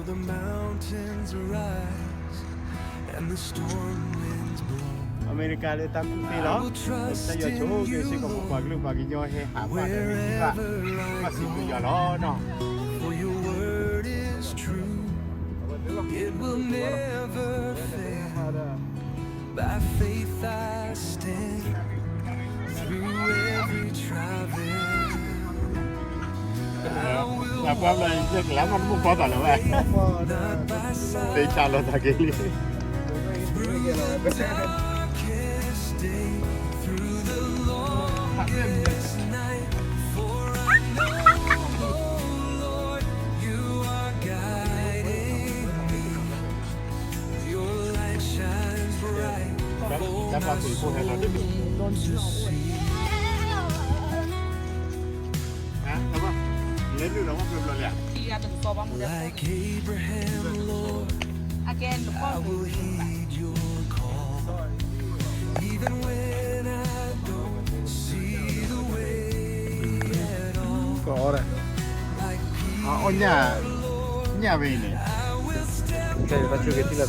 The mountains rise and the storm winds blow. အမဲရကၤလၢတၢ်ကူၣ်သ့လီၤ, တၢ်ယွၤဆိၣ်ဂ့ၤစ့ၢ်ကီး ပပှၤကလုာ်ပှၤကညီဟဲဟးဘၣ်ဒီး မ့ၢ်ဘၣ် ဘၣ်စံးဘျုးယွၤလီၤနီၤ. For your word is true, it will never fail. By faith I stand through every trial. ပှၤဘျီယကလၢမ့ၢ်တမူကီသးလၢၤဝဲ, သ့ၣ်ဆါလီၤသးက့ၤလံ. Through the darkest day, through the longest night, for I know, oh Lord, you are guiding me. Your light shines bright for my soul to see. လဲၤနုာ်လီၤမ့ၢ်ဘျီလဲၣ်, like Abraham, Lord, I will heed your call, even when I don't see the way at all. အီၣ်ညၣ်, ညၣ်ဝဲအံၤန့ၣ်, ကဲဘၣ်ဆိက့ၤထံၣ်လီၤတၢ်လံ. အ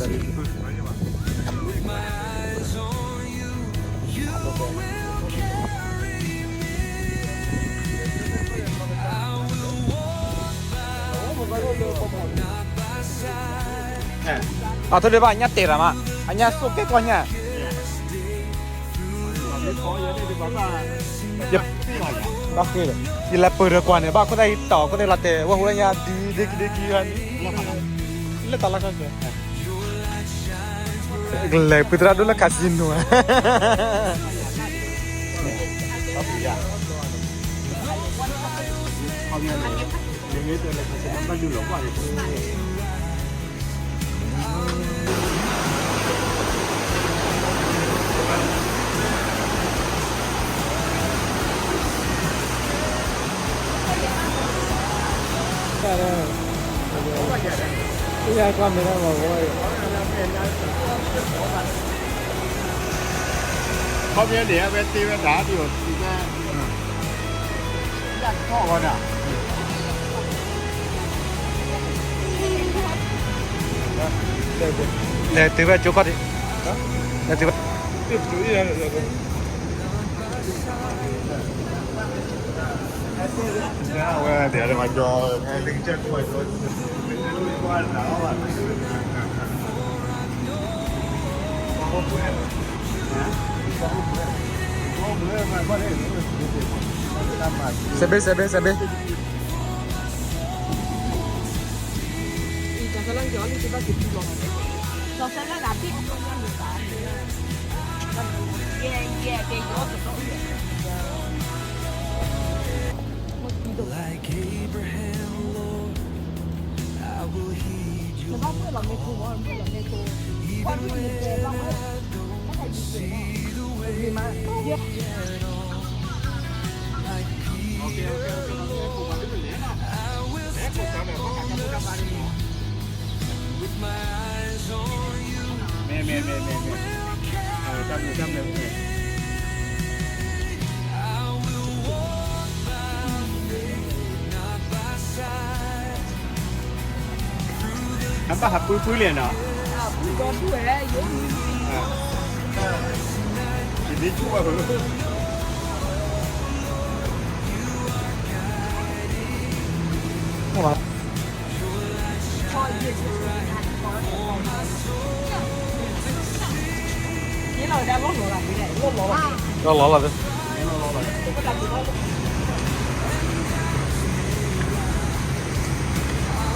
ထီၣ်ဒံးဘၣ် အညၣ်တဲာ်တၢ်မး, အညၣ်စိၣ်ကဲကွၢ်ညၣ်. ယလဲၤပၢၢ်ဒီးကွၢ်န့ၣ် ဘၣ်ခိၣ်သၣ်အံၤတီၢ် ခိၣ်သၣ်လီၤတဲာ် ဝဲဟူလၢညါဒ်ဒ့ကံဒ့ကံန့ၣ်, လၢတၢ်လီၢ်ခါကဲ, လဲၤပၢၢ်သရၣ်ဒိၣ်လၢ casino. ခီပညီန့ၣ် အဝဲတ့ဝဲဒၣ်ဒ်အီၤ ထံၣ်ဝဲ ယၢ်ကထီၣ်ဝဲဒၣ်, လဲၤတုၤဝဲကၠိခီၣ်ဒံး, လဲၤတုၤဝဲ စဲးဘ့ၣ် စဲးဘ့ၣ် စဲးဘ့ၣ်. မ့ၢ် မ့ၢ် မ့ၢ် မ့ၢ် မ့ၢ် တၢ်မုာ်တၢ်မုာ် အဘၣ်ဟးပုၢ်ပုၢ်လဲၣ်နီၤ, ယဒ့ဆူၣ်ဘၣ်ဖုး လီၤလီၤလီၤ, ကိၣ်ဒ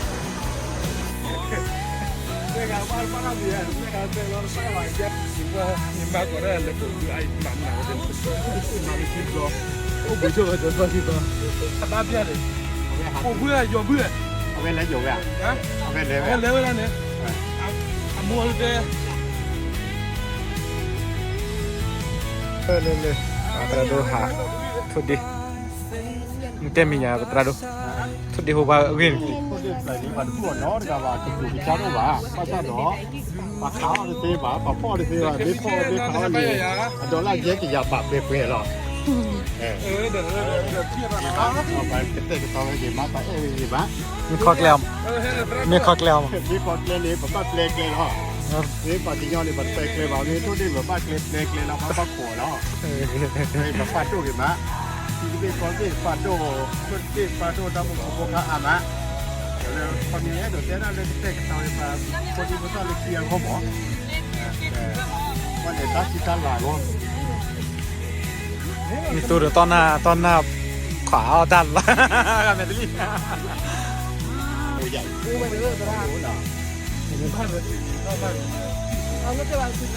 ူၣ်ဖးဒိၣ်ဘၣ်ယဲၢ်နီၤ. အိၣ်ဘှံးဆိၣ်ဝဲဒီးသီၣ်ထံသီ, အဘၣ်ပျၢ်န့ၣ်, အိၣ်ဘှံးယီၤဘှံး, အဝဲလဲၤယီၤဝဲ, အဝဲလဲၤဝဲ, အဝဲလဲၤဝဲဒၣ်န့ၣ်, အမိၢ်တဲ, လဲၤလဲၤ, သရၣ်ဒိၣ်ဟး, ထိၣ်ဒ့, နတဲမ့ၢ်ညါ သရၣ်ဒိၣ်, ထိၣ်ဒ့ဟိပှၤအဂ့ၢ်န့ၣ် ပှၤတဘူၣ်အီၤနီတဂၤဘၣ်, ကပူၤကစၢ်ဒိၣ်ဘၣ်, ဘၣ်ဆၣ်ဒီး ပှၤခးအီၤတသ့ဘၣ်, ပှၤဖီၣ်အီၤတသ့ဘၣ်, မ့ၢ်ဖီၣ်မ့ၢ်ခးအီၤန့ၣ် အဒီလၣ်ယဲၢ်ကယၤဘၣ်ပှဲၤပှဲၤလီၤ. ပှၤကတဲာ်ကတီၤဝဲဂ့ၤမး, ပှၤအဲၣ်ဝဲဂ့ၤမး, မ့ၢ်ခီကျဲ, မ့ၢ်ခီကျဲအီၤ, မ့ၢ်ခီကျဲန့ၣ် ပဘၣ်ပျဲကျဲလီၤ. မ့ၢ်ပှၤကညီန့ၣ် ပတပျဲကျဲဘၣ်, မ့ၢ်ထိၣ်ဒ့ၣ် ပဘၣ်ကျဲပျဲကျဲလီၤ, ဘၣ်ဘၣ်ခိးလီၤ. ပပာ်ဒိၣ်ဂ့ၤမး, ထံသဘ့ၣ်ကီသဘ့ၣ်ပာ်ဒိၣ်, ထိၣ်သဘ့ၣ်ပာ်ဒိၣ်, တၢ်မူခိၣ်ဖိခါအါမး, လၢခီန့ၣ်အဲၣ်ဒိးတဲဒၣ်လၢကတဲာ်ကတီၤပှၤဖိဒံဖိသၣ်လၢခံအဂီၢ်မး, ပှၤလဲၤတၢ်ဆံတၢ်လၤအဂီၢ်, မ့ၢ်တိၢ်ဒီးတီၢ်နၢ်, တီၢ်နၢ်ခွးအီၣ်တၢ်လီၤ, မဲာ်တလံၣ်,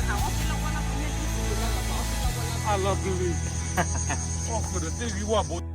အလီၤဘျုး, အီၣ်ဃုာ်ဒီးသ့ၣ်ဂံၢ်ဝၣ်ဘိ